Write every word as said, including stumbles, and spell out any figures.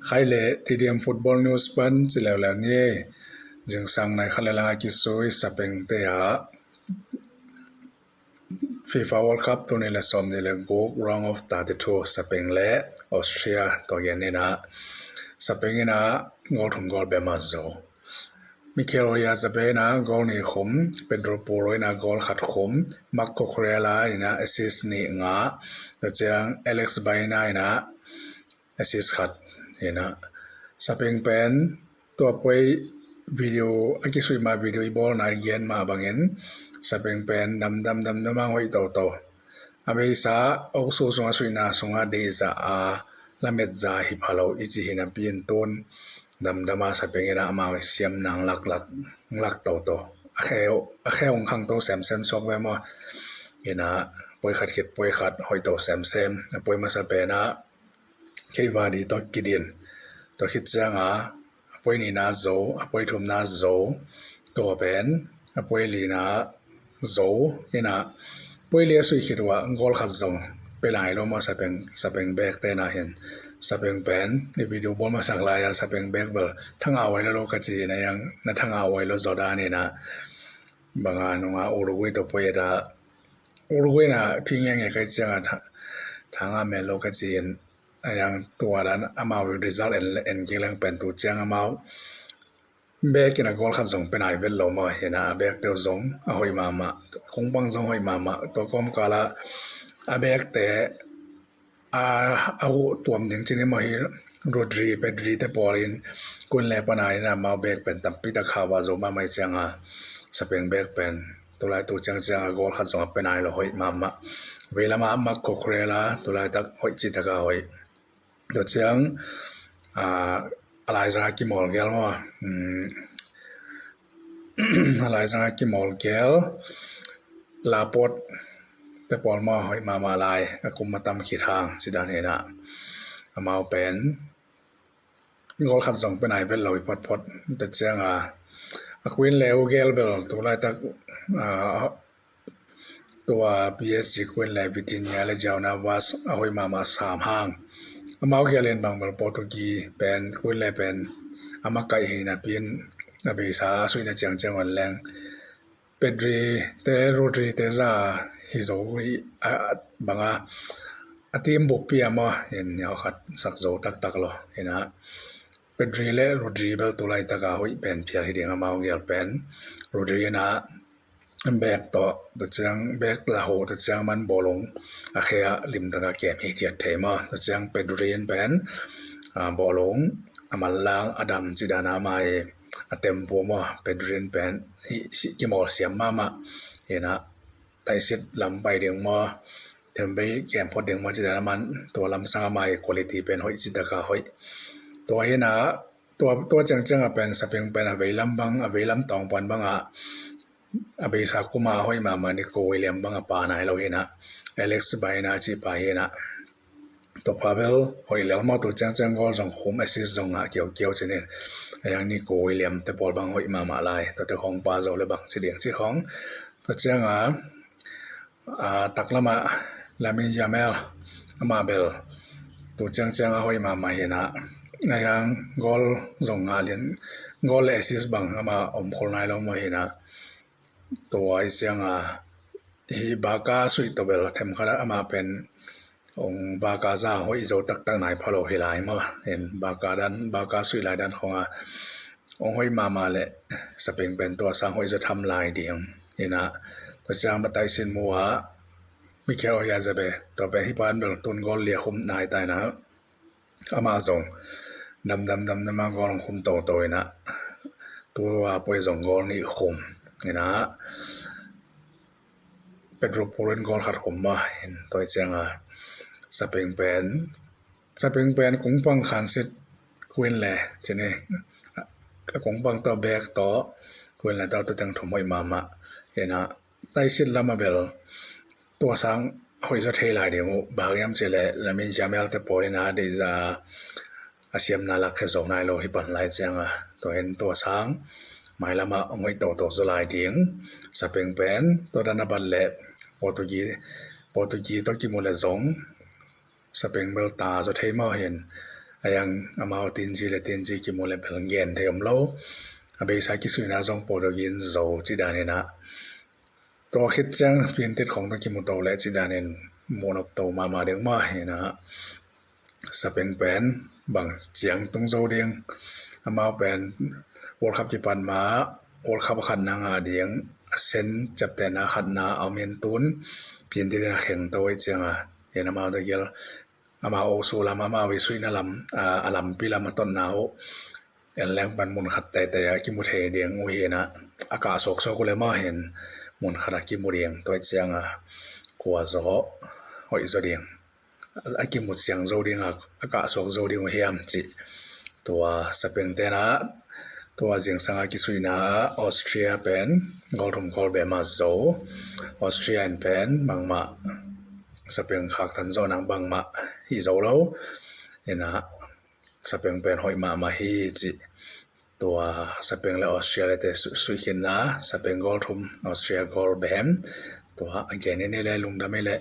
Khai le T D M Football News pan ci leuleu ni. Zingsang nai khat le lang a kisui sapengte ah FIFA World Cup tul nih le sawmnih le guk round of thirty-two sapeng le Austria tua gen inah sapeng inah gol thum gol bem a zo. Mikel Oyarzabal inah gol nih khum, Pedro Porro inah gol khat khum, Marc Cucurella inah assist nih ngah, tua ciang Alex Baena inah assist khat inah sapeng pen tua puai video a kisuih ma video i bawl na i gen ma bangin sapeng pen damdam damdam a hoih toto. A beisa oksu sung a suihna sung a deihzah a lametza hi phalo i ci hi napi in tun damdam a sapeng inah amau i siam nang laklak lak toto. A kheu a kheu hong khang to semsem suak ve maw? Inah puai khat khit puai khat hoih to semsem. A puai masa penah Cape Verde tawh kidin. Tua khit cianga a puai nihna zo, a puai thumna zo, tua pen a puai lina zo inah puai li a suih khit uh ah gol khat zong pe lai lo maw sapeng, sapeng bek te na hin. Sapeng pen i video bawl masak lai a sapeng bek bel thanga uai lo lo ka ci inah yang na thanga uai lo zaw dan inah banga nunga Uruguay tawh puai et a Uruguay na phi ngenge kai cianga thanga mel lo ka ci in a yang tua dan amau result en en kik leng pen tu ciang amau bek in a gol khat zong pe nai vet lo maw hinah a bek teu zong a hoih mahmah, kungpang zong hoih mahmah, tua kawmkala a bekte a a huh tuam ding cini maw hi Rodri, Pedri te pawl in kun le pana in amau bek pen tampi tak khauh a zo mahmah i cianga sapeng bek pen tulai tu ciangcianga gol khat zong a pe nai lo hoih mahmah. Veilamah Marc Cucurella tulaitak hoih citaka hoih. Tua ciang a laizanga kimawl gel maw? A laizanga kimawl gel Laporte te pawl maw hoih mahmah lai a kum a tam khit hang cidan hinah amau pen gol khat zong pe nai vet lo i photphot. Tua cianga a kuin le uh gel bel tulaitak tua P S G kuin le Vitinha le João Navas a hoih mahmah sam hang amau gel in bang bel Portugi pen kuin le pen a makaih hi napi in a beisa a suihna ciangciang on leng Pedri te Rodri te za hi zo hi banga a team bukpi a maw in niau khat sak zo taktak lo hinah Pedri le Rodri bel tulaitaka hoih pen phial hi ding amau gel pen Rodri inah bek tawh tua ciang bek la ho tua ciang man bawlung a khe a limtaka kem hi thiat thei maw? Tua ciang Pedri in pen bawlung a manlang a dam cidana mai a tempo maw? Pedri in pen hi kimawl siam mahmah hinah taisit lam pai ding maw? Thembei kem phot ding maw cidana man tua lamsanga mai quality pen hoih citaka hoih. Tua hinah tua tua ciangcianga pen sapeng pen a veilam bang a veilam tawngpan bangah a beisa kuma a hoih mahmah Nico William bang a pa nai lo hinah Alex Baena cih pa hinah tua pa bel hoih lel maw tua ciangciang gol zong khum assist zong ngah kiaukiau cinin a yang Nico William te pawl bang hoih mahmah lai tuate khong pa zo le bang ci ding ci khong tua cianga a taklamah Lamine Yamal amah bel tua ciangciang a hoih mahmah hinah a yang gol zong ngah lian gol le assist bang amah om khol nai lo maw hinah tua i cianga hi Barca suih tawh bel themkhat ah amah pen ong Barca za hoih zo taktak nai phalo hi lai maw? In Barca dan Barca suih lai dan khonga ong hoih mahmah le sapeng pen tua sang hoih zo tham lai ding hinah tua ciang ba taisin mu ah Mikel Oyarzabal tua pen hi pan bel tun gol lia khum nai ta inah amah zong damdam damdam a gol hong khum toto inah tua puai zong gol nih khum inah Pedro Porro in gol khat khum mah in tua cianga sapeng pen sapeng pen kungpang khansit kuin le cini a kungpang tawh bek tawh kuin le tawh tua teng thum hoih mahmah hinah taisit lam a bel tua sang hoih zaw thei lai ding uh bang hiam cih leh Lamine Yamal te pawl in a deihza a siamna lak khe zo nai lo hi pan lai cianga tua in tua sang mailamah hong hoih toto zaw lai ding. Sapeng pen tua dan a bat leh Portugi Portugi tawh kimu le zong sapeng bel ta zaw thei mah hin A yang amau tinci le tinci kimu le bel gen thei om lo. A beisa kisuihna zong Portuguese zo ci dan hi na. Tua khit ciang Piantit khong tawh kimu to le ci danin muh nop to mahmah ding mah hi na. Sapeng pen bang ciang tung zo ding. Amau pen World Cup kipan ma World Cup a khatna ngah ding a sen ciaptehna khatna a om in tun Piantit in a kheng to ahih cianga, in amau tawh gel amau osu lam, amau i suihna lam, a, a lampi lam a totna uh en leng pan mun khat teitei a kimu thei ding uh hi na. A kah suaksuak uh le mah hin mun khat a kimu ding, tua ahih cianga kua zaw hoih zaw ding, a kimu ciang zo ding a, a kah suak zo ding uh hiam cih. Tua Sapeng te na tua zingsang a kisuihna Austria pen goal thum goal bem a zo. Austria in pen bangmah Sapeng khaktan zawh nang bangmah hi zo lo. Hi na Sapeng pen hoih mahmah hi cih. Tua Sapeng le Austria le te su-, suihkhinna, Sapeng goal thum, Austria goal bem. Tua a gen in i le lungdam i le